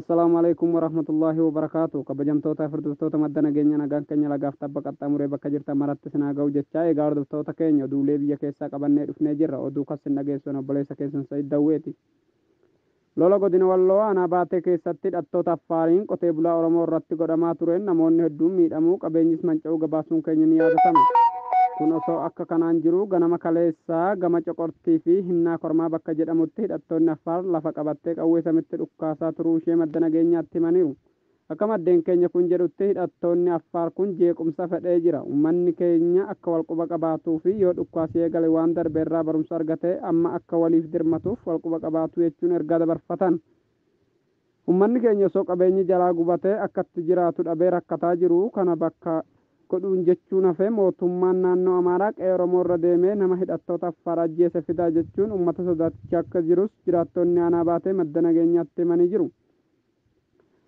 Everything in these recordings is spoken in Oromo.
Assalaamu alaikum warahmatullaahi wabarakaatu. Kabajamtoota hordoftoota madda nageenya, nagaan keenya lagaaf tabba qaxxaamuree bakka jirtan maratti sinaa ga'u jechaa, egaa hordoftoota keenya, oduulee biyya keessaa qabannee dhufnee jirra. Oduu kas sin dhageessuun obboleessa keessan Sa'id Dawweeti. Lola godina Walloo aanaa Baatee keessatti hidhattoota Affaariin qotee bulaa Oromoo irratti godhamaa tureen namoonni hedduun miidhamuu, qabeenyis manca'uu gabaasuun keenya ni yaadatama. Kun osoo akka kanaan jiru, ganama kaleessaa gama Coqortii fi Hinnaa Kormaa bakka jedhamutti hidhattoonni Affaar lafa qabattee qawwee samitti dhukkaasaa turuu ishee madda nageenyaatti himaniiru. Akka maddeen keenya kun jedhutti, hidhattoonni Affaar kun jeequmsa fedhee jira. Uummanni keenya akka walquba qabaatuu fi yoo dhukkaasii eegale waan darbe irraa barumsa argatee amma akka waliif dirmatuuf walquba qabaatu jechuun ergaa dabarfatan. Uummanni keenya osoo qabeenyi jalaa gubatee akkatti jiraatu dhabee rakkataa jiru kana bakka godhuun jechuun hafee, mootummaan naannoo Amaaraa qe'ee Oromoo irra deemee nama hidhattoota Affaar ajjeese fidaa jechuun uummata sodaachaa akka jirus jiraattonni aanaa Baatee madda nageenyaatti himanii jiru.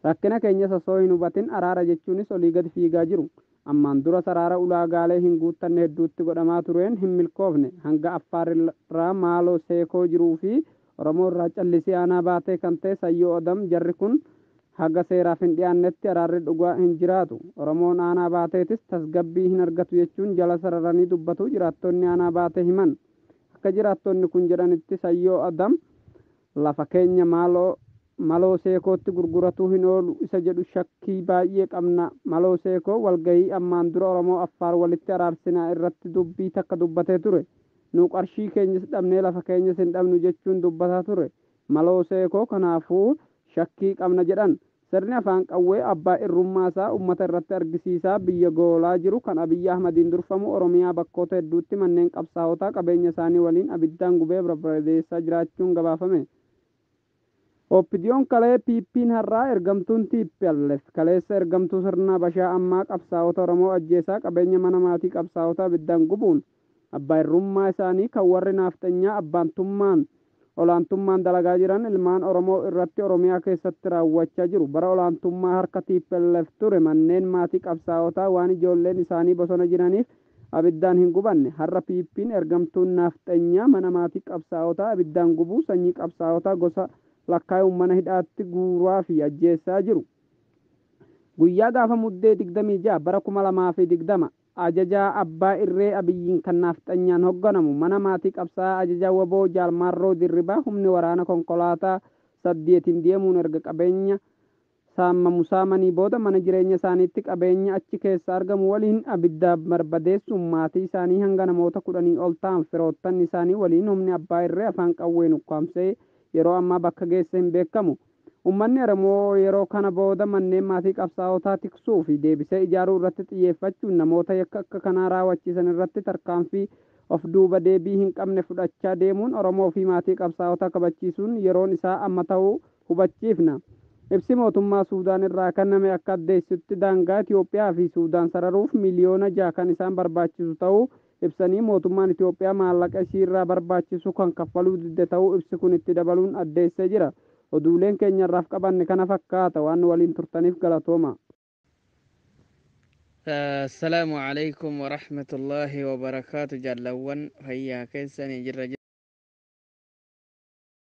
Rakkina keenyas osoo hin hubatin araara jechuunis olii gadi fiigaa jiru. Ammaan dura saraara ulaagaalee hin guuttanne hedduutti godhamaa tureen hin milkoofne. Hanga Affaar irraa Maaloo Seekoo jiruu fi Oromoo irraa Callisii aanaa Baatee kan ta'e Sayyoo Odam, jarri kun haga seeraaf hin dhiyaannetti araarri dhugaa hin jiraatu. Oromoon aanaa Baateetis tasgabbii hin argatu jechuun jala sararanii dubbatu jiraattonni aanaa Baatee himan. Akka jiraattonni kun jedhanitti, Sayyoo Adam lafa keenya maaloo Maloo Seekootti gurguratuu hin oolu isa jedhu shakkii baay'ee qabna. Maloo Seekoo walgahii ammaan dura Oromoo Affaar walitti araarsinaa irratti dubbii takka dubbatee ture. Nu qarshii keenyas dhabnee lafa keenyas hin dhabnu jechuun dubbataa ture. Maloo Seekoo kanaafuu shakkii qabna jedhan. Sirni afaan qawwee abbaa irrummaasaa uummata irratti argisiisaa biyya goolaa jiru kan Abiyyi Ahmadiin durfamu Oromiyaa bakkoota hedduutti manneen qabsaa'otaa qabeenya isaanii waliin abiddaan gubee barbadeessaa jiraachuun gabaafame. OPDOn kalee, PP'n har'aa, ergamtuun TPLF kaleessa, ergamtuu sirna Habashaa ammaa qabsaa'ota Oromoo ajjeesaa, qabeenya mana maatii qabsaa'otaa abiddaan gubuun abbaa irrummaa isaanii kan warri naafxanyaa abbaantummaan olaantummaan dalagaa jiran ilmaan Oromoo irratti Oromiyaa keessatti raawwachaa jiru. Bara olaantummaa harka TPLF ture manneen maatii qabsaa'otaa waan ijoolleen isaanii bosona jiraniif abiddaan hin gubanne. Har'a PP'n ergamtuun naafxanyaa mana maatii qabsaa'otaa abiddaan gubuu, sanyii qabsaa'otaa gosa lakkaa'uun mana hidhaatti guuraa fi ajjeessaa jiru. Guyyaa gaafa Muddee 26 bara 2020 ajajaa abbaa irree Abiyyiin kan naafxanyaan hogganamu mana maatii qabsaa'aa ajajaa WBO Jaalmaarroo Dirribaa humni waraana konkolaataa 8n deemuun erga qabeenya saamamu saamanii booda mana jireenya isaaniitti qabeenya achi keessa argamu waliin abidda barbadeessuun maatii isaanii hanga namoota 10 ol ta'an firoottan isaanii waliin humni abbaa irree afaan qawween ukkaamsee yeroo ammaa bakka geesse hin beekamu. Uummanni Oromoo yeroo kana booda manneen maatii qabsaa'otaa tiksuu fi deebisee ijaaruu irratti xiyyeeffachuun namoota yakka akka kanaa raawwachiisan irratti tarkaanfii of duuba deebii hin qabne fudhachaa deemuun Oromoo fi maatii qabsaa'otaa kabachiisuun yeroon isaa amma ta'uu hubachiifna. Ibsi mootummaa Suudaan irraa kenname akka addeessutti, daangaa Itoophiyaa fi Suudaan sararuuf miliyoona 6 kan isaan barbaachisu ta'uu ibsanii, mootummaan Itoophiyaa maallaqa isii irraa barbaachisu kan kaffaluu didde ta'uu ibsi kun itti dabaluun addeessee jira. Oduuleen keenya irraaf qabanne kana fakkaata. Waan waliin turtaniif galatooma. Assalaamu alaikum warahmatullaahi wabarakaatu. Jaalawwan, fayyaa keessanii? Jirra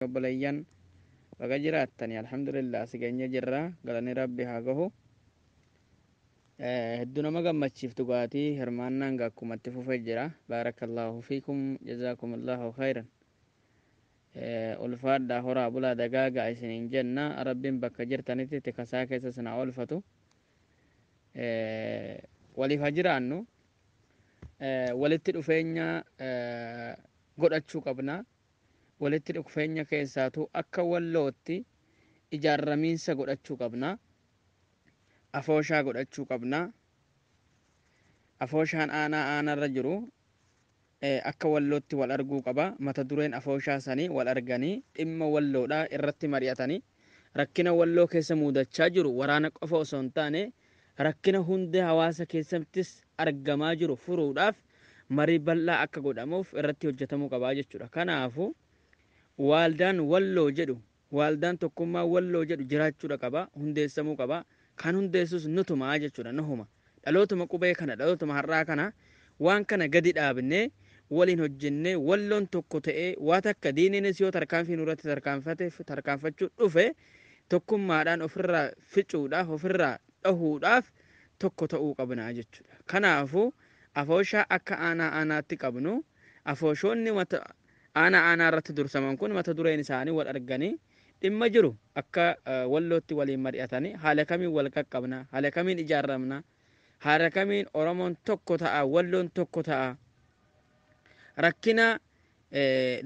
obboleeyyan, baga jiraattani. Alhamdulillah, si geenye jirra, galani Rabbi haa gahu. Hedduu nama gammachiiftu gaatii hirmaannaan akkumatti fufee jira. Baarakallaahu fiikum, jazaakumullahu khayran, ulfaadhaa, horaa bulaa, dagaagaa isiniin jenna. Rabbiin bakka jirtanitti tikasaa keessa sinaa oolfatu. Waliif haa jiraannu, walitti dhufeenya godhachuu qabna. Walitti dhufeenya keessaatu akka Wallootti ijaarramiinsa godhachuu qabna, afooshaa godhachuu qabna. Afooshaan aanaa aanarra jiru akka Wallootti wal arguu qaba. Mata dureen afooshaa sanii wal arganii dhimma Walloodhaa irratti mari'atanii, rakkina Walloo keessa muudachaa jiru, waraana qofa osoo hin taane rakkina hundee hawaasa keessattis argamaa jiru furuudhaaf marii bal'aa akka godhamuuf irratti hojjetamuu qabaa jechuudha. Kanaafu waaldaan Walloo jedhu, waaldaan tokkummaa Walloo jedhu jiraachuudha qaba, hundeessamuu qaba. Kan hundeessus nutumaa jechuudha, nuhuma. Dhalootuma qubee kana, dhalootuma har'aa kana waan kana gadi dhaabnee waliin hojjennee, Walloon tokko ta'ee waa takka diiniinis yoo tarkaanfii nurratti tarkaanfate tarkaanfachuu dhufe Tokkummaadhaan ofirraa ficuudhaaf, ofirraa dhahuudhaaf tokko ta'uu qabna jechuudha. Kanaafuu afooshaa akka aanaa aanaatti qabnu, afooshoonni mata aanaa aanaa irratti dursaman kun mata dureen isaanii wal arganii dhimma jiru akka Wallootti waliin mari'atanii, haala kamiin wal qaqqabna, haala kamiin ijaarramna, haala kamiin Oromoon tokko ta'a, Walloon tokko ta'a. Rakkina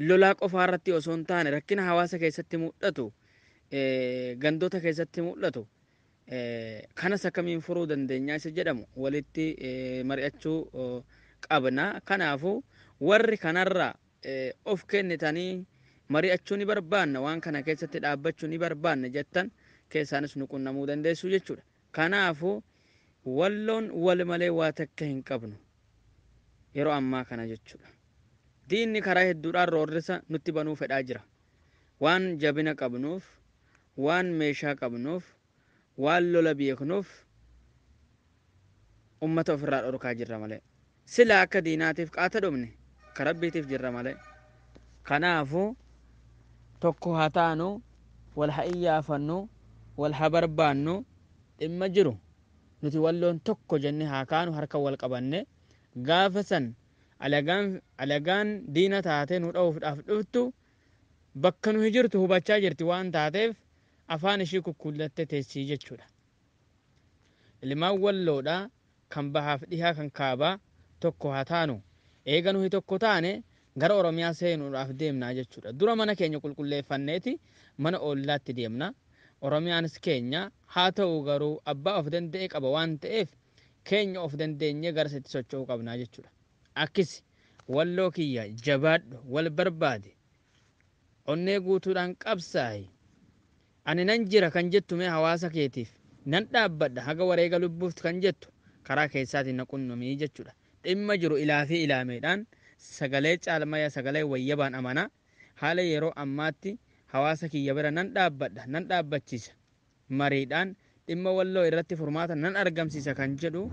lolaa qofaa irratti osoo hin taane, rakkina hawaasa keessatti mul'atu, gandoota keessatti mul'atu kanas akkamiin furuu dandeenya isa jedhamu walitti mari'achuu qabna. Kanaafuu warri kanarraa of kennitanii mari'achuu ni barbaanna, waan kana keessatti dhaabbachuu ni barbaanna jettan, keessaanis nu qunnamuu dandeessu jechuudha. Kanaafuu Walloon wal malee waa takka hin qabnu yeroo ammaa kana jechuudha. Diinni karaa hedduudhaan roorrisa nutti banuu fedhaa jira. Waan jabina qabnuuf, waan meeshaa qabnuuf, waan lola beeknuuf ummata ofirraa dhorkaa jirra malee. Sila akka diinaatiif qaata dhumne, ka Rabbiitiif jirra malee. Kanaafuu tokko haa taanu, wal haa iyyaafannu, wal haa barbaannu. Dhimma jiru nuti Walloon tokko jenne haa kaanu, harka wal qabanne. Gaafa san alagaan diina taatee nu dha'uudhaaf dhuftu bakka nuyi jirtu hubachaa jirti waan taateef, afaan ishii kukkullattee teessii jechuudha. Ilmaan Walloodha kan bahaaf dhihaa, kan kaabaa, tokko haa taanu. Eega nuyi tokko taane gara Oromiyaa seenuudhaaf deemnaa jechuudha. Dura mana keenya qulqulleeffanneeti mana ollaatti deemna. Oromiyaanis keenya haa ta'u, garuu abbaa of danda'e qaba waan ta'eef, keenya of dandeenyee gara sitti socho'uu qabnaa jechuudha. Akkisi Walloo kiyya, jabaadhu, wal barbaade, onnee guutuudhaan qabsaa'i. Ani nan jira kan jettu, mee hawaasa keetiif nan dhaabbadha haga wareega lubbuuf kan jettu, karaa keessaatiin na qunnamii jechuudha. Dhimma jiru ilaa fi ilaameedhaan sagalee caalmaya sagalee wayyabaan amanaa, haala yeroo ammaatti hawaasa kiyya bira nan dhaabbadha, nan dhaabbachiisa, mariidhaan dhimma Walloo irratti furmaata nan argamsiisa kan jedhu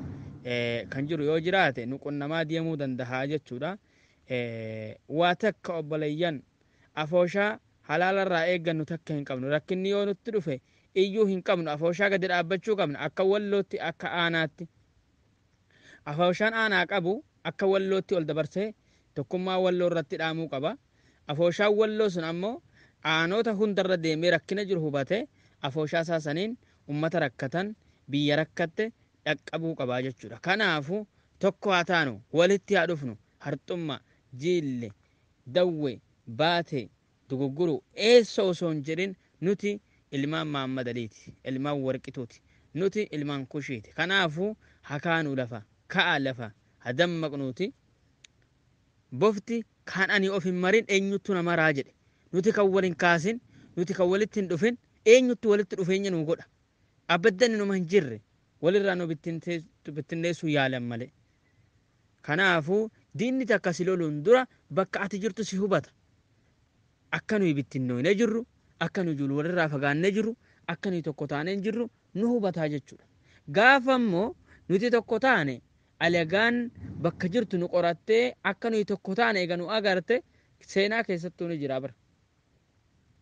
kan jiru yoo jiraate, nu qunnamaa deemuu danda'a jechuudha. Waa takka obboleeyyan, afooshaa halaalarraa eeggannu takka hin qabnu. Rakkinni yoo nutti dhufe iyyuu hin qabnu. Afooshaa gadi dhaabbachuu qabna akka Wallootti, akka aanaatti. Afooshaan aanaa qabu akka Wallootti ol dabarsee tokkummaa Walloo irratti dhaamuu qaba. Afooshaan Walloo sun ammoo aanota hundarra deemee rakkina jiru hubatee afooshaa isaa saniin ummata rakkatan, biyya rakkatte dhaqqabuu qabaa jechuudha. Kanaafu tokko haa taanu, walitti haa dhufnu. Harxumma, Jiille, Dawwe, Baate, Dugugguru eessa osoo hin jedhin, nuti ilmaan Maammadaliiti, ilmaan Warqituuti, nuti ilmaan Kushiiti. Kanaafuu hakaanuu lafa ka'a, lafa hadammaqnuuti. Bofti kan ani of hin marin eenyuttu na maraa jedhe. Nuti kan wal hin kaasin, nuti kan walitti hin dhufin eenyuttu walitti dhufeenya nu godha? Abaddan numa hin jirre walirraa nu bittinneessuu yaalan malee. Kanaafuu diinni takka si loluun dura bakka ati jirtu si hubata. Akka nuyi bittinnoonee jirru, akka nuyi jiru walirraa fagaannee jirru, akka nuyi tokko taanee jirru nu hubataa jechuudha. Gaafa immoo nuti tokko taane, alagaan bakka jirtu nu qorattee akka nuyi tokko taane eega nu agarte, seenaa keessattuu ni jira bara.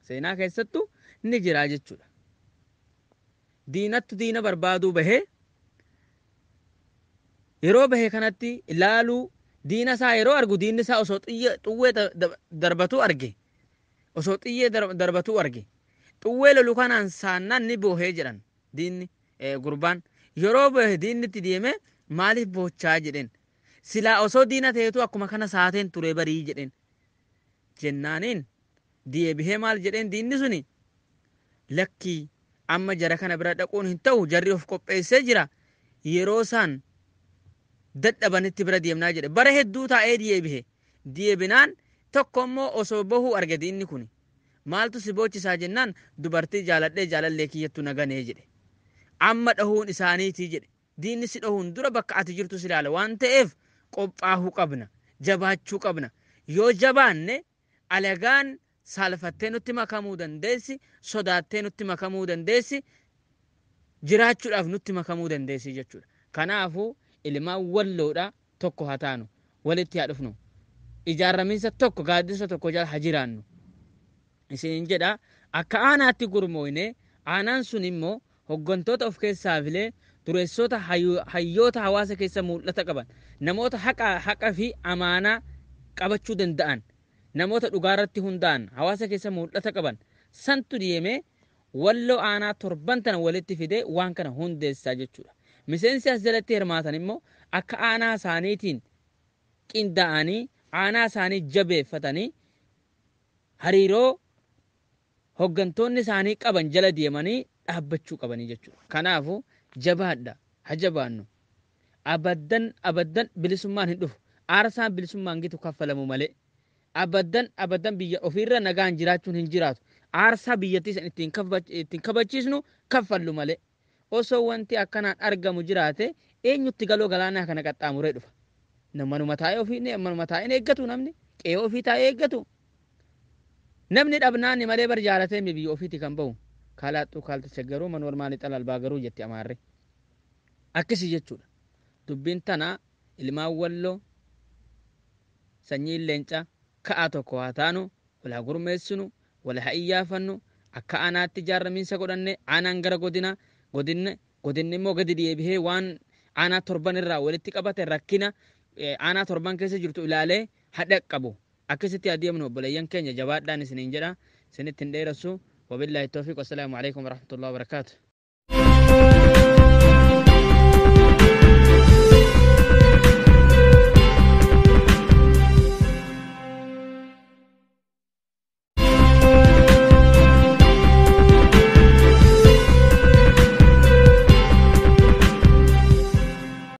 Seenaa keessattuu ni jira jechuudha. Diinattu diina barbaaduu bahee, yeroo bahe kanatti ilaaluu diina isaa yeroo argu, diinni isaa osoo xuwwee darbatuu arge, osoo xiyyee darbatuu arge, xuwwee lolu kanaan saannaan ni boohee jedhan. Diinni gurbaan yeroo bahe diinni itti deeme, maaliif boochaa jedheen. Silaa osoo diina ta'etu akkuma kana saateen ture barii jedheen. Jennaaniin deebihee maal jedheen diinni suni? Lakkii, amma jara kana bira dhaquun hin ta'u, jarri of qopheessee jira, yeroo isaan dadhabanitti bira deemnaa jedhe. Bara hedduu taa'ee deebihe. Deebinaan tokko immoo osoo bahuu arge diinni kun. Maaltu si boochisaa jennaan, dubartii jaaladhee jaalallee kiyyattu naganee jedhe. Amma dhahuun isaaniitii jedhe. Diinni si dhahuun dura bakka ati jirtu si ilaala waan ta'eef, qophaa'uu qabna, jabaachuu qabna. Yoo jabaanne alagaan saalfattee nutti makamuu dandeessi, sodaattee nutti makamuu dandeessi, jiraachuudhaaf nutti makamuu dandeessi jechuudha. Kanaafuu ilmaan Walloodha tokko haa taanu, walitti haa dhufnu, ijaaramiinsa tokko, gaaddisa tokko jala haa jiraannu isiniin jedha. Akka aanaatti gurmooyne Aanaan sun immoo hoggantoota of keessaa filee, dureessota, hayyoota hawaasa keessa mul'ata qaban, namoota haqa fi amaanaa qabachuu danda'an, namoota dhugaarratti hundaa'an, hawaasa keessa mul'ata qaban santu deemee Walloo aanaa torban tana walitti fidee waan kana hundeessaa jechuudha. Miseensi as jalatti hirmaatan immoo akka aanaa isaaniitiin qindaa'anii, aanaa isaanii jabeeffatanii, hariiroo hoggantoonni isaanii qaban jala deemanii dhaabbachuu qabanii jechuudha. Kanaafuu jabaadha, haa jabaannu. Abaddan abaddan bilisummaan hin dhufu. Aarsaan bilisummaan gitu kaffalamu malee. Abaddan abaddan biyya ofiirra nagaan jiraachuun hin jiraatu. Aarsaa biyyattii san ittiin kabachiisnu kaffallu malee. Osoo wanti akkanaan argamu jiraate, eenyutti galoo galaanaa kana qaxxaamuree dhufa? Manuma taa'ee ofii, manuma taa'ee eeggatu namni, qe'ee ofii taa'ee eeggatu. Namni dhabnaani malee bar jaalatee mi biyya ofiiti kan bahu. Kaalaaxxuu kaalticha garuu manoor maali xalalbaa garuu jetti Amaarri. Akkasii jechuudha. Dubbiin tana, ilmaan Walloo, sanyiin leencaa, ka'aa tokko haa taanu, wal haa gurmeessinu, wal haa iyyaafannu, akka aanaatti ijaaramiinsa godhanne, aanaan gara godina, godinni immoo gadi deebihee waan aanaa torban irraa walitti qabate, rakkina aanaa torban keessa jirtu ilaalee hadha qabu. Akkasitti adeemnu, obboleeyyan keenya, jabaadhaan isiniin jedha, isinitti hin dheeressu. Wabillaahi tawfiiq, wassalaamu alaikum warahmatullahi wabarakaatu.